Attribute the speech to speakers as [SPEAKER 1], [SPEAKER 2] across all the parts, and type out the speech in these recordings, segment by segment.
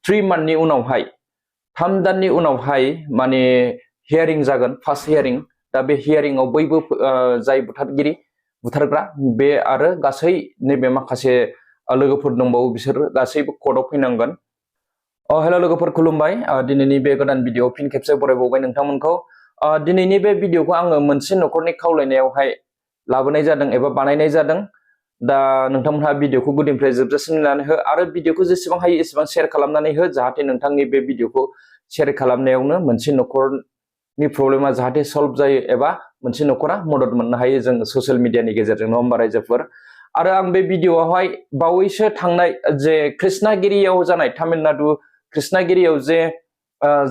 [SPEAKER 1] 3 मान्थनि उनावहाय 3 दाननि उनावहाय माने हियारिं जागोन फार्स्ट हियारिं दा बे हियारिंआव बयबो जाय बुथारग्रा बे आरो गासै नैबे माखासे लोगोफोर दंबावो बिसोर गासैबो कर्टआव फैनांगोन। हेलो लोगोफोर खुलुमबाय दिनैनि बे गोदान भिडिअ फिन खेबसे बरायबावबाय नोंथांमोनखौ। दिनैनि बे भिडिअखौ आङो मोनसे नखरनि खावलायनायावहाय लाबोनाय जादों एबा बानायनाय जादों। दा नोंथांमोनहा भिडिअखौ गुदिनिफ्राय जोबजासिम नायनानै हो आरो भिडिअखौ जेसेबां हायो एसेबां शेयार खालामनानै हो जाहाथे नोंथांनि बे भिडिअखौ शेयार खालामनायावनो मोनसे नखरनि प्रब्लेमा जाहाथे सल्भ जायो एबा मोनसे नखरा मदद मोननो हायो जों ससियेल मिडियानि गेजेरजों नङा होमबा रायजोफोर। आरो आं बे भिडिअआवहाय बावैसो थांनाय जे कृष्णागिरियाव जानाय तामिलनाडु कृष्णागिरियाव जे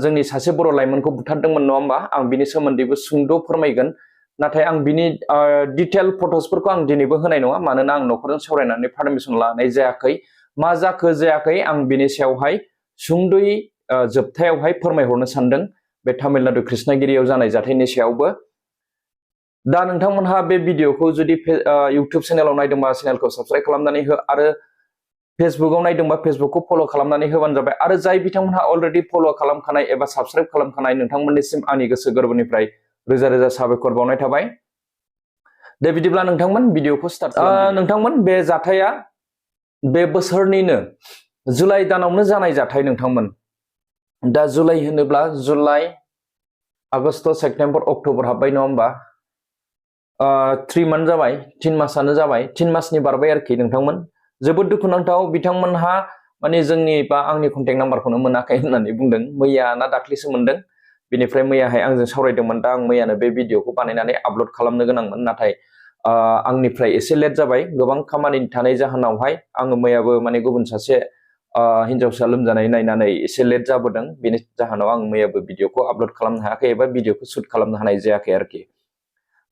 [SPEAKER 1] जोंनि सासे बर' लाइमोनखौ बुथारदोंमोन नङा होमबा आं बिनि सोमोन्दैबो सुंद' फोरमायगोन। नाथाय आं बिनि डिटेल फट'सफोरखौ आं दिनैबो होनाय नङा मानोना आं नखरजों सावरायनानै पारमिसन लानाय जायाखै। मा जाखो जायाखै आं बिनि सायावहाय सुंद'यै जोबथायावहाय फोरमायहरनो सानदों बे तामिलनाडु कृष्णागिरियाव जानाय जाथायनि सायावबो। दा नोंथांमोनहा बे भिडिअखौ जुदि इउटुब चेनेलाव नायदोंबा चेनेलखौ साबस्क्राइब खालामनानै हो आरो फेसबुकआव नायदोंबा फेसबुकखौ फल' खालामनानै होबानो जाबाय आरो जाय बिथांमोनहा अलरेडि फल' खालामखानाय एबा साबस्क्राइब खालामखानाय नोंथांमोननिसिम आंनि गोसो गोरबोनिफ्राय रोजा रोजा साबायखर बावनाय थाबाय। दे बिदिब्ला नोंथांमोन भिडिअखौ स्टार्ट खालाम। नोंथांमोन बे जाथाया बे बोसोरनिनो जुलाइ दानावनो जानाय जाथाय नोंथांमोन। दा जुलाइ होनोब्ला जुलाइ आगष्ट सेप्तेम्बर अक्ट'बर हाबबाय नङा होमबा 3 मान्थ जाबाय 3 मासानो जाबाय 3 मासनि बारबाय आरोखि नोंथांमोन। जोबोद दुखुनांथाव बिथांमोनहा माने जोंनि बा आंनि कन्टेक्ट नाम्बारखौनो मोनाखै होननानै बुंदों मैया ना दाख्लैसो मोनदों। बेनिफ्राय मैयाहाय आंजों सावरायदोंमोन दा आं मैयानो बे भिडिअखौ बानायनानै आपल'ड खालामनो गोनांमोन नाथाय आंनिफ्राय एसे लेट जाबाय गोबां खामानि थानाय जाहोनावहाय आङो मैयाबो माने गुबुन सासे हिन्जावसा लोमजानाय नायनानै एसे लेट जाबोदों बेनि जाहोनाव आं मैयाबो भिडिअखौ आपल'ड खालामनो हायाखै एबा भिडिअखौ शुट खालामनो हानाय जायाखै आरोखि।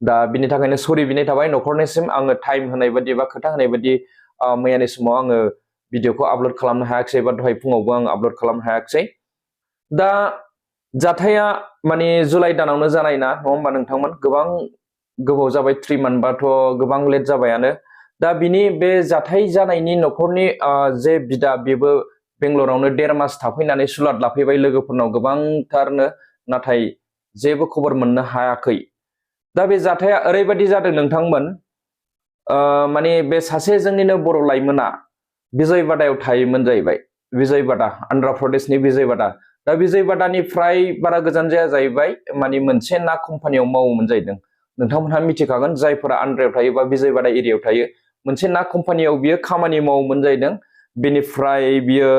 [SPEAKER 1] दा बिनि थाखायनो सरि बिनाय थाबाय नखरनिसिम आङो टाइम होनाय बायदि बा खोथा होनाय बायदि मैयानि समाव आङो भिडिअखौ आपल'ड खालामनो हायाखिसै एबा दहाय फुङावबो आं आपल'ड खालामनो हायाखिसै। दा जाथाया माने जुलाइ दानावनो जानाय ना नङा होमबा नोंथांमोन गोबां गोबाव जाबाय 3 मान्थबाथ' गोबां लेट जाबायानो। दा बिनि बे जाथाय जानायनि नखरनि जे बिदा बेबो बेंगलरावनो 1.5 मास थाफैनानै सुलाद लाफैबाय लोगोफोरनाव गोबांथारनो नाथाय जेबो खबर मोननो हायाखै। दा बे जाथाया ओरैबायदि जादों नोंथांमोन माने बे सासे जोंनिनो बर' लाइमोना विजयवाडायाव थायोमोन जाहैबाय विजयवाडा आन्ध्र प्रदेशनि विजयवाडा। दा विजयवाडानिफ्राय बारा गोजान जाया जाहैबाय माने मोनसे ना कम्पानियाव मावोमोन जाहैदों। नोंथांमोनहा मिथिखागोन जायफोरा आन्ध्रायाव थायो बा विजयवाडा एरियायाव थायो मोनसे ना कम्पानियाव बियो खामानि मावोमोन जाहैदों। बेनिफ्राय बियो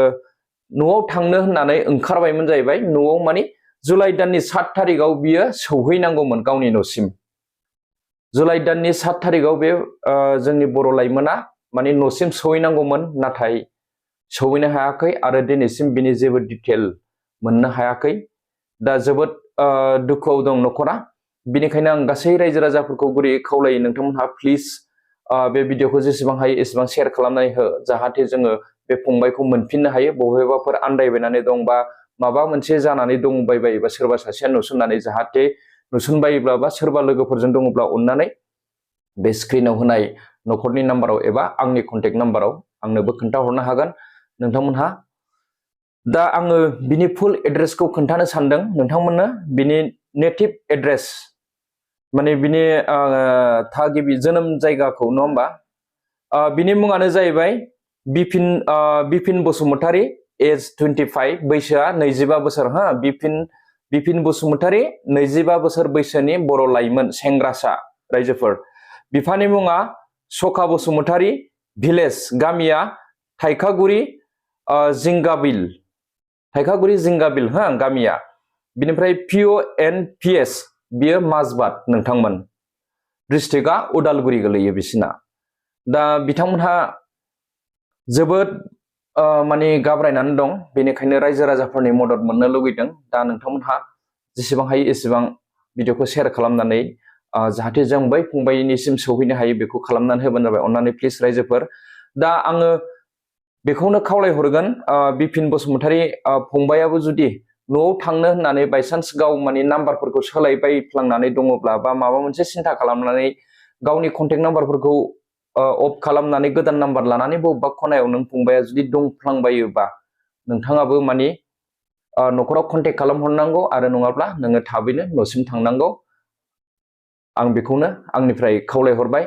[SPEAKER 1] न'आव थांनो होननानै ओंखारबायमोन जाहैबाय न'आव माने जुलाइ दाननि 7 थारिखआव बियो सौहैनांगौमोन गावनि न'सिम। जुलाइ दाननि 7 थारिखआव बे जोंनि बर' लाइमोना माने न'सिम सौहैनांगौमोन नाथाय सौहैनो हायाखै आरो दिनैसिम बिनि जेबो डिटेल मोननो हायाखै। दा जोबोद दुखुआव दं नखरा। बिनिखायनो आं गासै रायजो राजाफोरखौ गुरैयै खावलायो नोंथांमोनहा प्लिज बे भिडिअखौ जेसेबां हायो एसेबां शेयार खालामनानै हो जाहाथे जोङो बे फंबायखौ मोनफिननो हायो बबेबाफोर आन्दायबायनानै दं बा माबा मोनसे जानानै दंबायबायोबा सोरबा सासेया नुसननानै जाहाथे नुसनबायोब्ला बा सोरबा लोगोफोरजों दङब्ला अननानै बे स्क्रिनाव होनाय नखरनि नाम्बाराव एबा आंनि कन्टेक्ट नाम्बाराव आंनोबो खोन्थाहरनो हागोन नोंथांमोनहा। दा आङो बिनि फुल एड्रेसखौ खोन्थानो सानदों नोंथांमोननो बिनि नेटिभ एड्रेस माने बिनि थागिबि जोनोम जायगाखौ नङा होमबा। बिनि मुङानो जाहैबाय बिपिन बसुमतारी एज 25 बैसोआ 25 बोसोर हा बिपिन बसुमतारी 25 बोसोर बैसोनि बर' लाइमोन सेंग्रासा रायजोफोर। बिफानि मुङा सखा बसुमतारी भिलेज गामिया थाइखागुरि जिंगाबिल हा गामिया। बिनिफ्राय PONPS बियो माजबाद नोंथांमोन डिस्ट्रिक्टआ उदालगुरि गोलैयो बिसिना। दा बिथांमोनहा जोबोद माने गाब्रायनानै दं बेनिखायनो रायजो राजाफोरनि मदद मोननो लुगैदों। दा नोंथांमोनहा जेसेबां हायो एसेबां भिडिअखौ शेयार खालामनानै जाहाथे जों बै फंबायनिसिम सौहैनो हायो बेखौ खालामनानै होबानो जाबाय अननानै प्लिज रायजोफोर। दा आङो बेखौनो खावलायहरगोन बिपिन बसुमतारी फंबायाबो जुदि न'आव थांनो होननानै बायसान्स गाव माने नाम्बारफोरखौ सोलायबायफ्लांनानै दङब्ला बा माबा मोनसे सिन्था खालामनानै गावनि कन्टेक्ट नाम्बारफोरखौ अफ खालामनानै गोदान नाम्बार लानानै बबेबा खनायाव नों फंबाया जुदि दंफ्लांबायोबा नोंथाङाबो माने न'खराव कन्टेक्ट खालामहरनांगौ आरो नङाब्ला नोङो थाबैनो न'सिम थांनांगौ। आं बेखौनो आंनिफ्राय खावलायहरबाय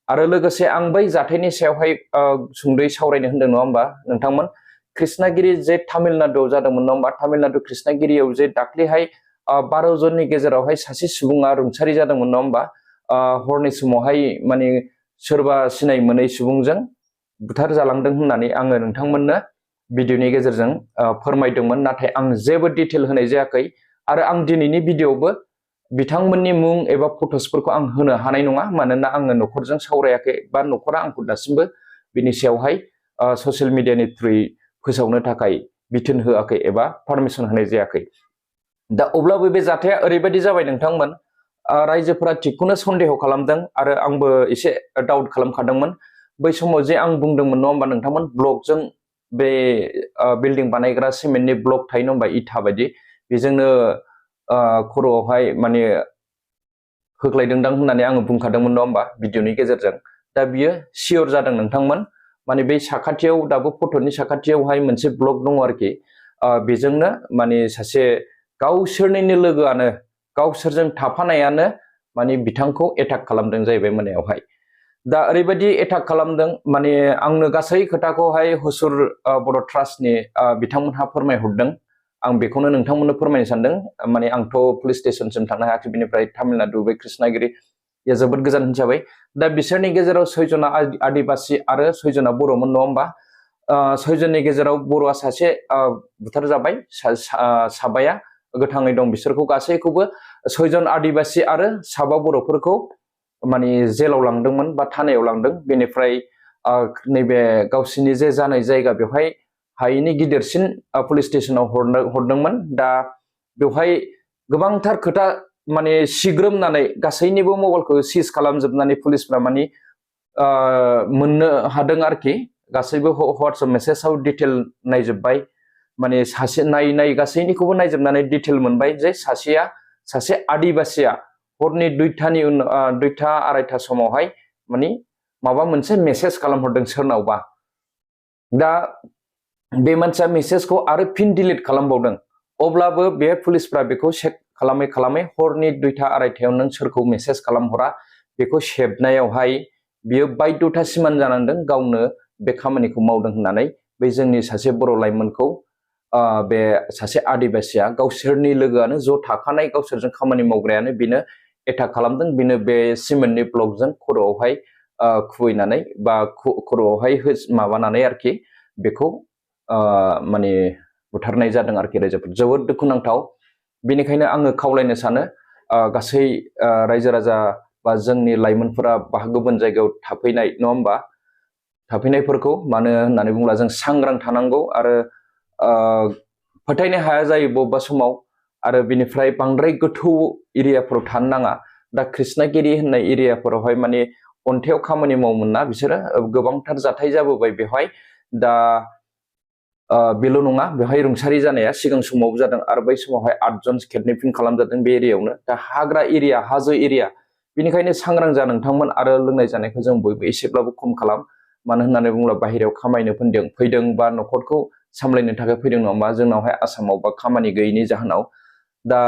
[SPEAKER 1] आरो लोगोसे आं बै जाथायनि सायावहाय सुंद'यै सावरायनो होनदों नङा होमबा नोंथांमोन। कृष्णागिरि जे तामिलनाडुआव जादोंमोन नङा होमबा, तामिलनाडु कृष्णागिरियाव जे दाख्लैहाय 12 जननि गेजेरावहाय सासे सुबुङा रुंसारि जादोंमोन नङा होमबा, हरनि समावहाय माने सोरबा सिनाय मोनै सुबुंजों बुथार जालांदों होननानै आङो नोंथांमोननो भिडिअनि गेजेरजों फोरमायदोंमोन, नाथाय आं जेबो डिटेल होनाय जायाखै आरो आं दिनैनि भिडिअआवबो बिथांमोननि मुं एबा फट'सफोरखौ आं होनो हानाय नङा, मानोना आङो न'खरजों सावरायाखै बा न'खरा आंखौ दासिमबो बिनि सायावहाय ससियेल मिडियानि थ्रुयै फोसावनो थाखाय बिथोन होआखै एबा पारमिसन होनाय जायाखै। दा अब्लाबो बे जाथाया ओरैबायदि जाबाय नोंथांमोन, रायजोफोरा थिगखौनो सन्देह खालामदों आरो आंबो एसे डाउट खालामखादोंमोन। बै समाव जे आं बुंदोंमोन नङा होमबा नोंथांमोन, ब्लकजों बे बिल्डिं बानायग्रा सिमेन्टनि ब्लक थायो नङा होमबा, इथा बायदि, बेजोंनो खर'आवहाय माने होख्लायदोंदां होननानै आङो बुंखादोंमोन नङा होमबा भिडिअनि गेजेरजों। दा बियो सियर जादों नोंथांमोन, माने बै साखाथियाव दाबो फट'नि साखाथियावहाय मोनसे ब्लक दङ आरोखि, बेजोंनो माने सासे गावसोरनिनो लोगोआनो गावसोरजों थाफानायानो माने बिथांखौ एटाक खालामदों जाहैबाय मोनायावहाय। दा ओरैबायदि एटाक खालामदों, माने आंनो गासै खोथाखौहाय हुसुर बर' ट्रास्टनि बिथांमोनहा फोरमायहरदों। आं बेखौनो नोंथांमोननो फोरमायनो सानदों। माने आंथ' पुलिस स्टेसनसिम थांनो हायाखै, बेनिफ्राय तामिलनाडु बे कृष्णागिरिया जोबोद गोजान हिसाबै। दा बिसोरनि गेजेराव 6 जना आदिबासि आरो 6 जना बर'मोन नङा होमबा। 6 जननि गेजेराव बर'आ सासे बुथार जाबाय, साबाया गोथाङै दं। बिसोरखौ गासैखौबो 6 जन आदिबासि आरो 7 बर'फोरखौ माने जेलाव लांदोंमोन बा थानायाव लांदों। बेनिफ्राय नैबे गावसिनि जे जानाय जायगा बेवहाय हायैनि गिदिरसिन पुलिस स्टेसनाव हरदोंमोन। दा बेवहाय गोबांथार खोथा माने सिग्रोमनानै गासैनिबो मबाइलखौ सिज खालामजोबनानै पुलिसफ्रा माने मोननो हादों आरोखि। गासैबो WhatsApp मेसेजाव डिटेल नायजोब्बाय, माने सासे नायै गासैनिखौबो नायजोबनानै डिटेल मोनबाय जे सासे आदिबासिया हरनि 2टा 2:30 समावहाय माने माबा मोनसे मेसेज खालामहरदों सोरनावबा। दा बे मानसिया मेसेजखौ आरो फिन डिलिट खालामबावदों। अब्लाबो बे पुलिसफ्रा बेखौ चेक खालामै हरनि 2:30 नों सोरखौ मेसेज खालामहरा बेखौ सेबनायावहाय बियो बायध'था सिमान जानांदों गावनो बे खामानिखौ मावदों होननानै बै जोंनि सासे बर' लाइमोनखौ बे सासे आदिबासिया गावसोरनि लोगोआनो ज' थाखानाय गावसोरजों खामानि मावग्रायानो बेनो एटाक खालामदों। बेनो बे सिमेन्टनि ब्लकजों खर'आवहाय खुबैनानै बा खर'आवहाय माबानानै आरोखि बेखौ माने बुथारनाय जादों आरोखि रायजोफोर। जोबोद दुखुनांथाव। बेनिखायनो आङो खावलायनो सानो गासै रायजो राजा बा जोंनि लाइमोनफोरा गुबुन जायगायाव थाफैनाय नङा होमबा, थाफैनायफोरखौ, मानो होननानै बुङोब्ला जों सांग्रां थानांगौ आरो फोथायनो हाया जायो बबेबा समाव, आरो बिनिफ्राय बांद्राय गोथौ एरियाफोराव थानो नाङा। दा कृष्णागिरि होननाय एरियाफोरावहाय माने अन्थाइयाव खामानि मावोमोन ना बिसोरो, गोबांथार जाथाय जाबोबाय बेवहाय। दा बेल' नङा, बेवहाय रुंसारि जानाया सिगां समावबो जादों आरो बै समावहाय 8 जन किडनेपिं खालामजादों बे एरियायावनो। दा हाग्रा एरिया, हाजो एरिया, बेनिखायनो सांग्रां जा नोंथांमोन आरो लोंनाय जानायखौ जों बयबो एसेब्लाबो खम खालाम। मानो होननानै बुङोब्ला बाहेरायाव खामायनो फैदों बा न'खरखौ सामलायनो थाखाय फैदों नङा होमबा, जोंनावहाय आसामाव बा खामानि गैयैनि जाहोनाव। दा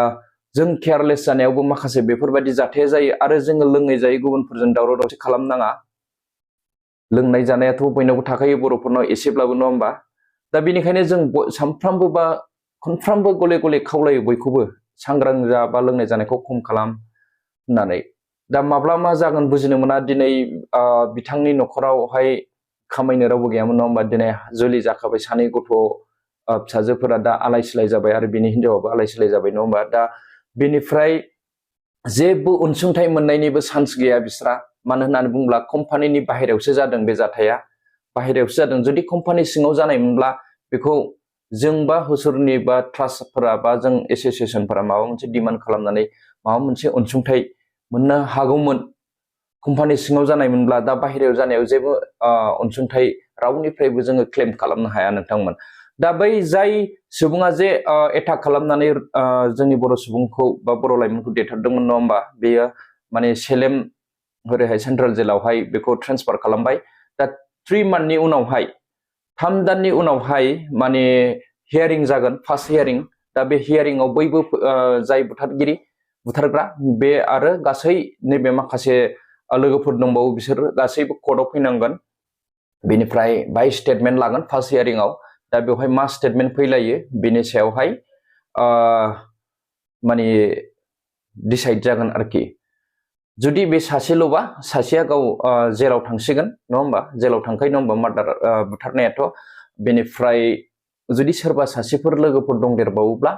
[SPEAKER 1] जों केयारलेस जानायावबो माखासे बेफोरबायदि जाथाया जायो आरो जोङो लोङै जायै गुबुनफोरजों दावराव दावसि खालामनाङा। लोंनाय जानायाथ' बयनावबो थाखायो बर'फोरनाव एसेब्लाबो नङा होमबा। दा बेनिखायनो जों सानफ्रामबो बा खनफ्रामबो गले गले खावलायो बयखौबो सांग्रां जा बा लोंनाय जानायखौ खम खालाम होननानै। दा माब्ला मा जागोन बुजिनो मोना। दिनै बिथांनि न'खरावहाय खामायनो रावबो गैयामोन नङा होमबा, दिनै जुलि जाखाबाय, 2 गथ' फिसाजोफोरा दा आलाय सिलाय जाबाय आरो बिनि हिनजावाबो आलाय सिलाय जाबाय नङा होमबा। दा बेनिफ्राय जेबो अनसुंथाइ मोननायनिबो चान्स गैया बिस्रा। मानो होननानै बुङोब्ला कम्पानिनि बाहेरायावसो जादों बे जाथाया, बाहेरायावसो जादों। जुदि कम्पानि सिङाव जानायमोनब्ला बेखौ जों बा हुसुरनि बा ट्रास्टफोरा बा जों एस'सियेसनफोरा माबा मोनसे डिमान्ड खालामनानै माबा मोनसे अनसुंथाइ मोननो हागौमोन। कम्पानि सिङाव जानायमोनब्ला दा बाहेरायाव जानायाव जेबो अनसुंथाइ रावनिफ्रायबो जोङो क्लेम खालामनो हाया नोंथांमोन। दा बै जाय सुबुङा जे एटाक खालामनानै जोंनि बर' सुबुंखौ बा बर' लाइमोनखौ देथारदोंमोन नङा होमबा, बेयो माने सेलेम ओरैहाय सेन्ट्रेल जेलावहाय बेखौ ट्रेन्सफार खालामबाय। दा 3 दाननि उनावहाय माने हियारिं जागोन फार्स्ट हियारिं दा बे हियारिंआव बयबो जाय बुथारगिरि बुथारग्रा बे आरो गासै नैबे माखासे लोगोफोर दंबावो बिसोर गासैबो कर्टआव फैनांगोन बेनिफ्राय बाय स्टेटमेन्ट लागोन फार्स्ट हियारिंआव दा बेवहाय मा स्टेटमेन्ट फैलायो बेनि सायावहाय माने डिसाइड जागोन आरोखि जुदि बे सासेल'बा सासेया गाव जेलाव थांसिगोन नङा होमबा जेलाव थांखायो नङा होमबा मार्डार बुथारनायाथ' बेनिफ्राय जुदि सोरबा सासेफोर लोगोफोर दंदेरबावोब्ला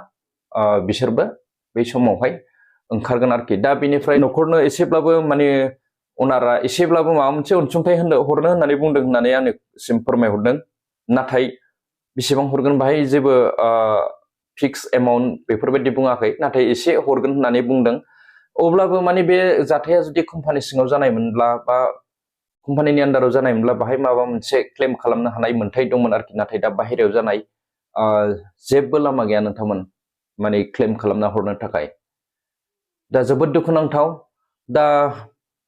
[SPEAKER 1] बिसोरबो बै समावहाय ओंखारगोन आरोखि दा बेनिफ्राय न'खरनो एसेब्लाबो माने अनारा एसेब्लाबो माबा मोनसे अनसुंथाइ हरनो होननानै बुंदों होननानै आंनिसिम फोरमायहरदों नाथाय बेसेबां हरगोन बाहाय जेबो फिक्स एमाउन्ट बेफोरबायदि बुङाखै नाथाय एसे हरगोन होननानै बुंदों अब्लाबो माने बे जाथाया जुदि कम्पानि सिङाव जानायमोनब्ला बा कम्पानिनि आन्दाराव जानायमोनब्ला बाहाय माबा मोनसे क्लेम खालामनो हानाय मोन्थाय दंमोन आरोखि नाथाय दा बाहेरायाव जानाय जेबो लामा गैया नोंथांमोन माने क्लेम खालामना हरनो थाखाय दा जोबोद दुखुनांथाव दा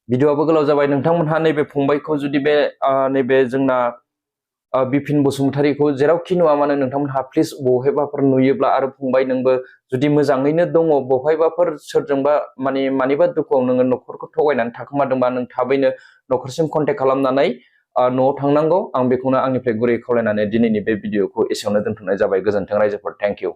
[SPEAKER 1] भिडिअआबो गोलाव जाबाय नोंथांमोनहा नैबे फंबायखौ जुदि बे नैबे जोंना बिपिन बसुमतारीखौ जेरावखि नुवा मानो नोंथांमोनहा प्लिज बहायबाफोर नुयोब्ला आरो फंबाय नोंबो जुदि मोजाङैनो दङ बहायबाफोर सोरजोंबा माने मानिबा दुखुआव नोङो न'खरखौ थगायनानै थाखोमादोंबा नों थाबैनो न'खरसिम कन्टेक्ट खालामनानै न'आव थांनांगौ आं बेखौनो आंनिफ्राय गुरै खावलायनानै दिनैनि बे भिडिअखौ एसेयावनो दोनथ'नाय जाबाय गोजोन्थों रायजोफोर थेंक इउ